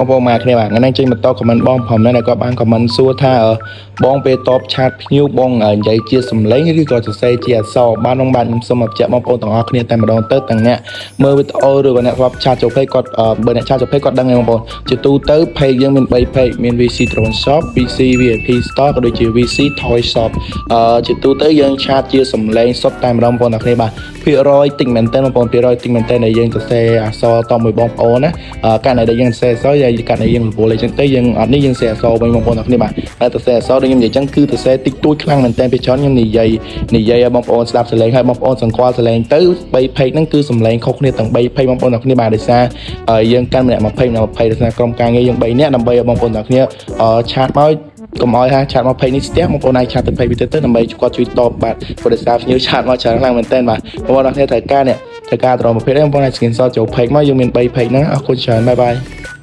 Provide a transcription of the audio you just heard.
បងប្អូនមកគ្នាបាទថ្ងៃនេះចេញបន្ត comment បងប្រុសណាដែលគាត់បាន comment សួរថាអឺបងពេលតប chat ភ្ញៀវបងនិយាយជាសំឡេងឬក៏សរសេរជាអក្សរបានបងបាទខ្ញុំសូមបញ្ជាក់បងប្អូនទាំងអស់គ្នាតែម្ដងទៅទាំងអ្នកមើលវីដេអូឬក៏អ្នកធ្លាប់ chat ចូល page គាត់អឺបើអ្នក chat ចូល page គាត់ដឹងហើយបងប្អូនជាទូទៅ page យើងមាន3 page មាន VC Drone Shop, VC VIP Store ក៏ដូចជា VC Toy Shop ជាទូទៅយើង chat ជាសំឡេងសុទ្ធតែម្ដងបងប្អូនទាំងគ្នាបាទភាគរយតិចមែនទែនបងប្អូនភាគរយតិចមែនទែនដែលយើងសរសេរអក្សរតមួយបងប្អូនណាអឺករណីដែលយើងសរសេរអក្សរយើងករណីយើងរវល់អីចឹងទៅយើងអត់នេះយើងសរសេរអក្សរវិញបងប្អូនទាំងគ្នាបាទតែសរសេរអក្សរដូចខ្ញុំនិយាយចឹងគឺសរសេរតិចតួចខ្លាំងមែនទែនពេលច្រើនខ្ញុំនិយាយឲ្យបងប្អូនស្ដាប់សំឡេងឲ្យបងប្អូនសង្កល់សំឡេងទៅ3 page ហ្នឹងគឺសំឡេងខុសគ្នាទាំង3 page បងប្អូនទាំងគ្នាបាទដោយសារយើងកាន់ម្នាក់20ម្នាក់20ដោយសារក្រុមការងារយើង3នាក់ដើម្បីឲ្យបងប្អូនទាំងគ្នា chat មកកុំឲ្យថា chat មក page នេះស្ទះបងប្អូនអាច chat ទៅ page វាទៅដើម្បីគាត់ជួយតបបាទព្រោះដោយសារភ្ញៀវ chat មកច្រើនខ្លាំងមែនទែនបាទបងប្អូនទាំងគ្នាត្រូវការនេះត្រូវការត្រង់ប្រភេទនេះបងប្អូនអាច screenshot ចូល page មកយើងមាន3 page ហ្នឹងអរគុណច្រើន bye bye.